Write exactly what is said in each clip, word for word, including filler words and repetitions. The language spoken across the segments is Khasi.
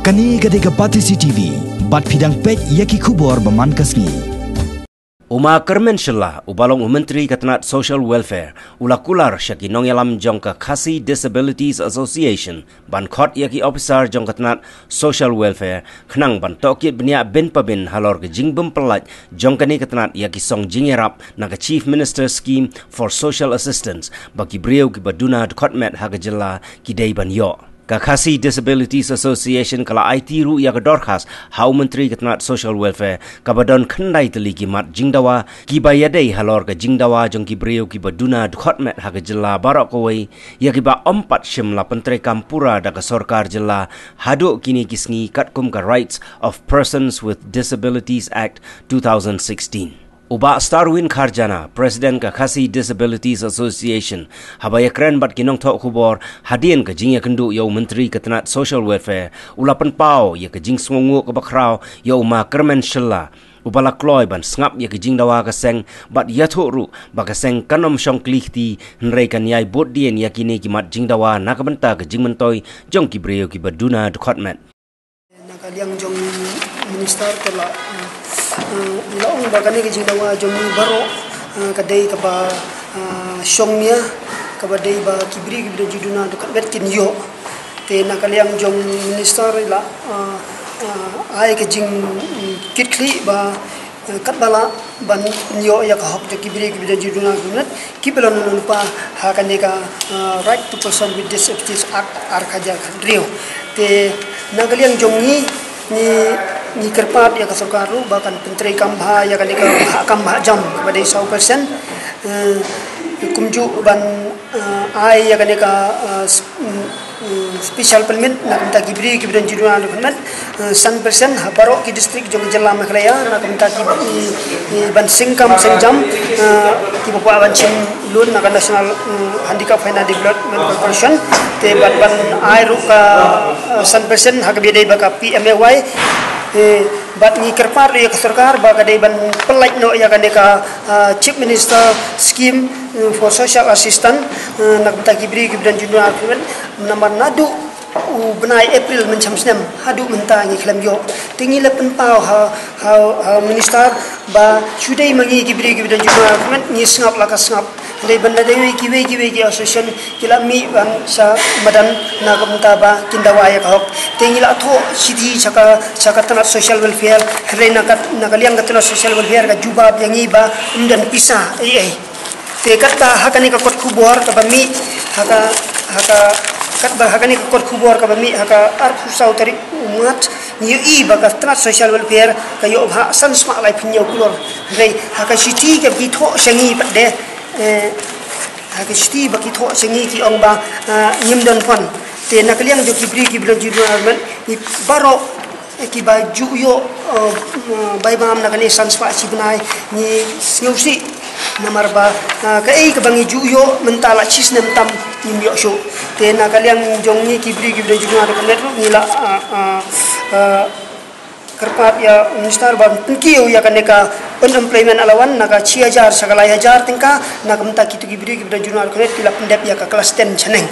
Kane ka dei ka Batesi T V, bad phi dang peit ïa ki khubor ba man ka sngi. U Ma Kyrmen Shylla, uba long u Myntri ka tnat Social Welfare, u la kular sha ki nongïalam jong ka Khasi Disabilities Association ban khot ïa ki ophisar jong ka tnat Social Welfare, khnang ban tohkit bniah bin pa bin halor ka jingbym pyllait jong kane ka tnat ïa ki song jingïarap na ka Chief Minister Scheme for Social Assistance, ba ki briew kiba duna dkhot met ha ka jylla ki dei ban ïoh. Ka Khasi Disabilities Association ka la aiti ruh ïa ka dorkhas ha u Myntri ka tnat Social Welfare, kaba don khyndai tylli ki mat jingdawa kiba ïadei halor ka jingdawa jong ki briew kiba duna dkhot met ha ka jylla baroh kawei, ïa kiba ym pat shym la pyntreikam pura da ka sorkar jylla haduh kine ki sngi, katkum ka Rights of Persons with Disabilities Act two thousand sixteen. U Bah Starwin Kharjana, President ka Khasi Disabilities Association, haba ïakren bad ki nongthoh khubor hadien ka jingïakynduh ïa u Myntri ka tnat Social Welfare, u la pynpaw ïa ka jingsngewnguh kaba khraw ïa u Ma Kyrmen Shylla, uba la kloi ban sngap ïa ka jingdawa ka seng bad ïathuh ruh ba ka seng kan ym shong kli kti, hynrei kan ïai bud dien ïa kine ki mat jingdawa na ka bynta ka jingmyntoi jong ki briew kiba duna dkhot met. Na ka liang jong Minister te la, eh, la ong ba kane ka jingdawa jong ngi baroh, eh, ka dei kaba, eh, shongnia, kaba dei ba ki briew kiba don jingduna dkhot met kin ïoh. Te na ka liang jong Minister la, eh, eh, ai ka jingkitkhlieh ba, eh, katba lah ban ïoh ïa ka hok jong ki briew kiba don jingduna dkhot met, kiba la nonpa ha kane ka, ah, Right to Person with Disabilities Act ar hajar khathynriew. Te na ka liang jong ngi, ngi, ngi kyrpad ïa ka sorkar ruh ba kan pyntreikam bha ïa kane ka bhah kam bhah jam kaba dei saw percent. Eh, kumjuh ban, ah, ai ïa kane ka, ah, s-, mm, mm, special permit na ka bynta ki briew kiba don jingduna dkhot met, eh, san percent ha baroh ki district jong ka jylla Meghalaya, na ka bynta ki, i, i, ban sengkam sengjam, eh, kiba kwah ban shim loan na ka National, mm, Handicap Finance Development Corporation, te bad ban ai ruh ka, eh, san percent ha kaba ïadei bad ka P M A Y, eh, bad ngi kyrpad ruh ïa ka sorkar ba ka dei ban pyllait noh ïa kane ka, ah, Chief Minister Scheme, eh, for Social Assistance, eh, na ka bynta ki briew kiba don jingduna dkhot met, namar naduh u bnai April mynshem snem haduh mynta ngi khlem ïoh. Te ngi la pynpaw ha, ha, ha Minister ba shu dei ma ngi ki briew kiba don jingduna dkhot met ngi sngap la ka sngap. Hynrei ban da dei kiwei kiwei ki association ki la mih ban sha madan na ka bynta ba kin dawa ïa ka hok. Te ngi la thoh shithi sha ka, sha ka tnat Social Welfare, hynrei na ka, na ka liang ka tnat Social Welfare ka jubab ïa ngi ba ym don pisa ei ei. Te katba ha kane ka kot khubor kaba mih ha ka, ha ka, katba ha kane ka kot khubor kaba mih ha ka arphew saw tarik u March, ngi ïohi ba ka tnat Social Welfare ka ïoh bhah san spah laiphew hynñiew klur. Hynrei ha ka shithi kaba ki thoh sha ngi pat de, eh, ha ka shithi ba ki thoh sha ngi ki ong ba, ah, ngim don fund. Te na ka liang jong ki briew kiba don jingduna dkhot met, ngi baroh, eh, kiba ju ïoh, eh, bai bam na kane san spah shi bnai, ngi sngewsih namar ba, ah, kaei kaba ngi ju ïoh mynta la shi snem tam ngim ïoh shuh. Te na ka liang jong ngi ki briew kiba don jingduna dkhot met ruh ngi la, ah, ah, ah, kyrpad ïa u Minister ban pynkiew ïa kane ka unemployment allowance na ka shi hajar sha ka lai hajar tyngka, na ka bynta kito ki briew kiba don jingduna dkhot met ki la pyndep ïa ka class ten shaneng.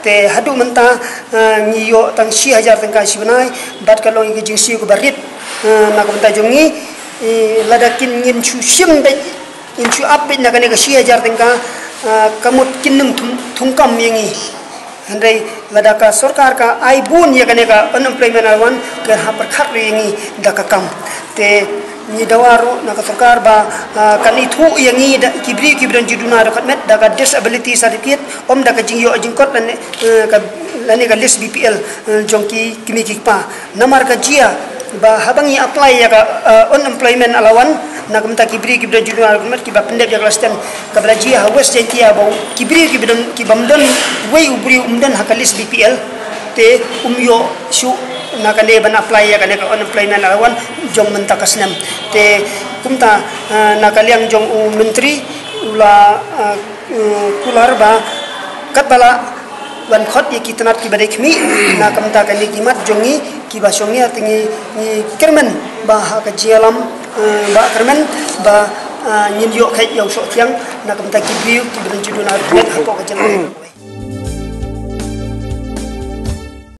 Te haduh mynta, eh, ngi ïoh tang shi hajar tyngka shi bnai, bad ka long ïa ka jingsiew kaba rit, eh, na ka bynta jong ngi, eh, lada kin ngin shu shim beit, ngin shu ap beit na kane ka shi hajar tyngka, ah, ka mut kin nym thung, thungkam ïa ngi. Hynrei lada ka sorkar ka ai bun ïa kane ka unemployment allowance, kan hap pyrkhat ruh ïa ngi da ka kam. Te ngi dawa ruh na ka sorkar ba, ah, kan ithuh ïa ngi da ki briew kiba don jingduna dkhot met da ka disability certificate, ym da ka jingïoh jingkot lane, eh, ka, lane ka list B P L, eh, jong ki kmie ki kpa. Namar ka jia ba haba ngi apply ïa ka, eh, unemployment allowance na ka bynta ki briew kiba don jingduna dkhot met kiba pyndep ïa ka class ten, kaba la jia ha West Jaintia ba u, ki briew kiba don, kibym don, wei u briew um don ha ka list B P L, te um ïoh shuh na kane ban apply ïa kane ka unemployment allowance jong mynta ka snem. Te kumta, eh, na ka liang jong u Myntri u la, eh, eh, kular ba katba lah ban khot ïa ki tnat kiba dei khmih na ka bynta kane ki mat jong ngi kiba shongnia, te ngi, ngi kyrmen ba ha ka jingïalam, eh, ba kyrmen ba, eh, ngin ïoh kheit ïa u soh thiang na ka bynta ki briew kiba don jingduna dkhot met hapoh ka jylla.